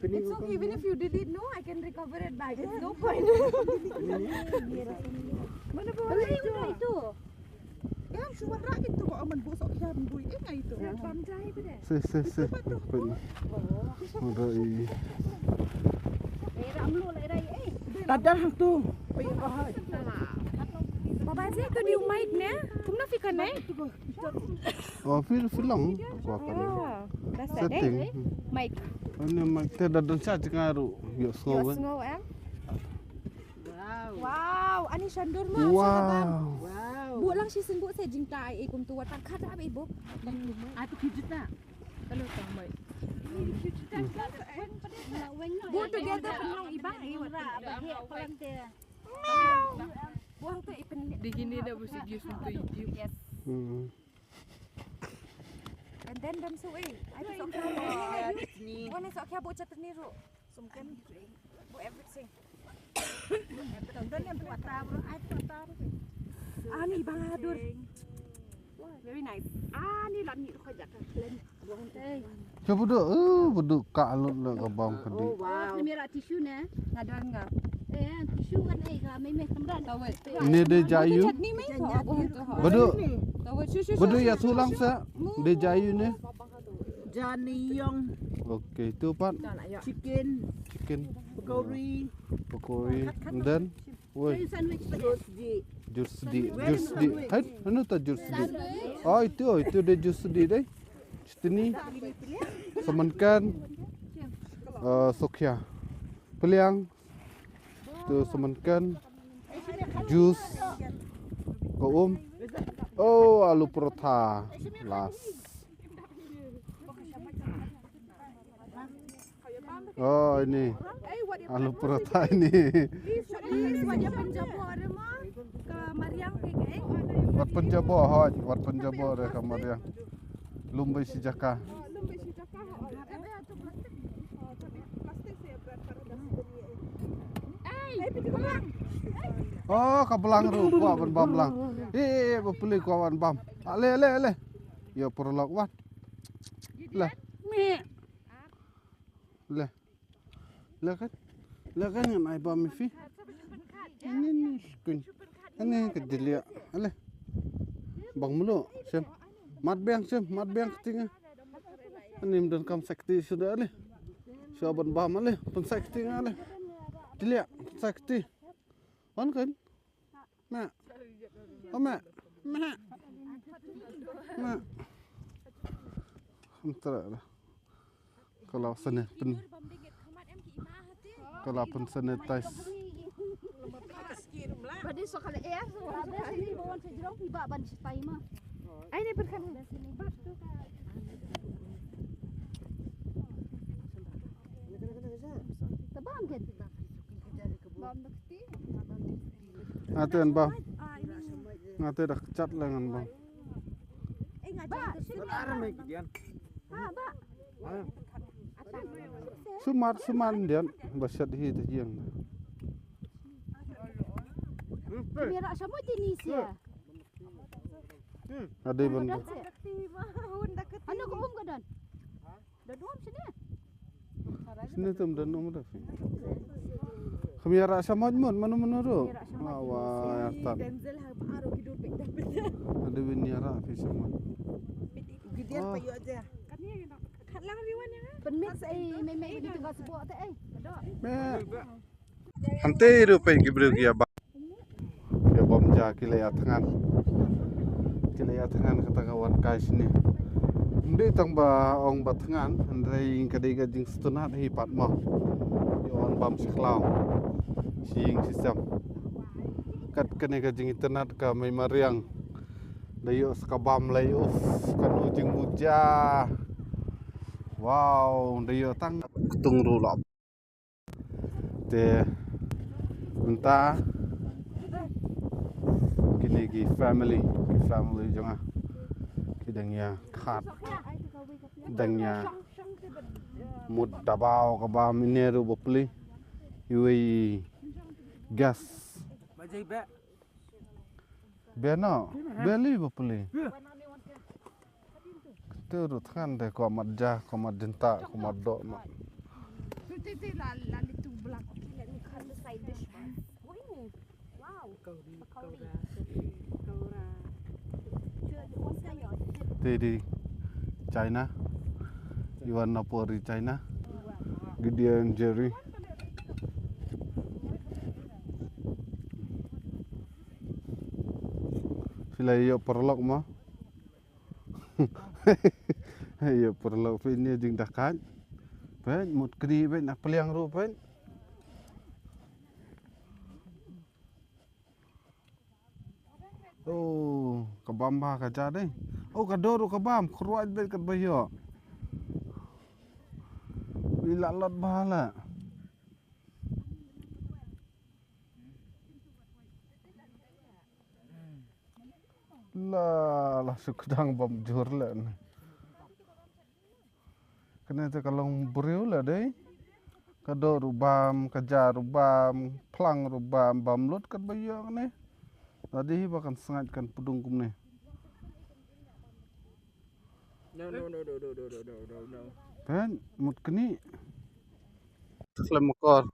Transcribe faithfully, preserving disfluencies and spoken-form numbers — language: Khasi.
It's okay, even if you delete, no, I can recover it back. It's no point. Mana boleh itu? Em, shu wanrah ito ba man bun sok hiam bui eh ngai ito. Si, si, si. Udah i. Tadar tu. Baba si tu di mic ne? Kumno phi connect? Oh, phi, phi long. Ko ka. Setting. Mic. Ani mic te da don sa tengah ru. Yo sngow. Yo sngow em. Wow, ani shandur ma. Wow. Buh lang shi sien buh se jingtai e kumtu wat khat ab e buh. Atu kijita. Kalau tak mai. Buh together pynlong i bang e wat. Buang tu i pynlong. Di kini dah mesti dia sentuh itu. Yes. And then dam su e. Ai tu sok. Wan sok kya buh chatni ru. Sumken. Buh everything. Don em pata bro, ai pata bro. Ani bahadur. Very nice. Ani lam ni ko jak. Len. Cuba duk, eh, beduk ka lut le ka bang pedi. Wow. Ni mira tisu ne. Ngadon nga. Eh, tisu kan eh ka mei mei temran. Tawet. Ni de jayu. Chutney mei ko. Beduk. Tawet susu. Beduk ya tulang sa. De jayu ne. Jani yong. Okay, tu pat. Chicken. Chicken. Pakori. Pakori. And then, woi. Jus di. Jus di. Jus di. Hai, anu ta jus di? Oh, itu, itu de jus di deh. Chutney. Samankan. Eh, sokya. Peliang. Tu samankan. Jus. Ka um. Oh, alu paratha. Last. Oh, ini. Alu paratha ini. Wat pynjabor, hoi, wat pynjabor re ka mariang. Lumbai si jaka. Oh, ka blang ru, kwah ban bam blang. Eh, eh, eh, bapli kwah ban bam. Ale, ale, ale. Yo, paralok wat. Le. Le. Le kan. Le kan ngan ai bam phi. Ni ni skun. Ani ka jeliak. Ale. Bang mulu, sem. Mat biang, sem, mat biang kti nga. Ani mdon kam sakti suda ale. Shu ban bam ale, pynsak kti nga ale. Jeliak, pynsak kti. Wan kan? Ma. Oh, ma. Ma. Ma. Antara. Kalau sene pen. Kalau pen sanitize. Badi sokal eh. Badi sini bawan sejrong tiba ban sitai ma. Ai ni perkan. Tebang kan? Bam bekti. Ngaten bam. Ngaten dah kecat lengan bam. Sumat sumat dian basat hi te jiang. Mira sama jenis ya. Ada ban. Anu ko um ka don. Don um sini. Sini tum don um da. Kham ïarap shamoit mut mano mano ruh. Wa ya tat. Denzel ha ba aro ki dur pek dah pek. Ada bin ïarap phi shamoit. Gidian pa yu aja. Khat lang riwan ya. Pynmix ai mei mei gitu ka sbok te ai. Me. Hante ruh peit ki briew ki ïa bam. Ki ïa bam ja ki la ïa thngan. Ki la ïa thngan kata ka wan kai shane. Ym dei tang ba ong ba thngan, hynrei ka dei ka jingsngewtynnat hi pat mo. Ïa wan bam shi khlaw. Shi ïing shi sem. Kat kane ka jingitynnat ka mei mariang. Da ïoh sa ka bam lai uf, kano jingmuja. Wow, da ïoh tang ktung ruh la. Te mynta kine ki family, ki family jong nga ki dang ïa khat, dang ïa mut da baw ka bam, ine ruh bapli iwei i gas. Beno, beli bapli. Te ruh thngan de, ko mat ja, ko mat jinta, ko mat doh ma. Tu, tu, tu, la, la, li tu belah. Okay, let me cut the side dish first. What do you mean? Wow. Kauri, kaura, kaura. Te dei China. Iwan na por ri China. Gideon Jerry. Phi la ïoh paralok mo? Ïoh paralok phi ne jingdakat. Peit, mut kri peit, na pliang ruh peit. Oh, ka bam bha ka ja dei. Oh, ka doh ruh ka bam, kyrwat beit katba ïoh. Ï la lot bha la. La, la shu kdang bam jur le. Kane te ka long briew la dei. Ka doh ruh bam, ka ja ruh bam, phlang ruh bam, bam lut katba ïoh kane. La dei ba kan sngaid kan pdung kumne. No, no, no, no, no, no, no, no, no, no. Peit, mut kni. Khlem makor.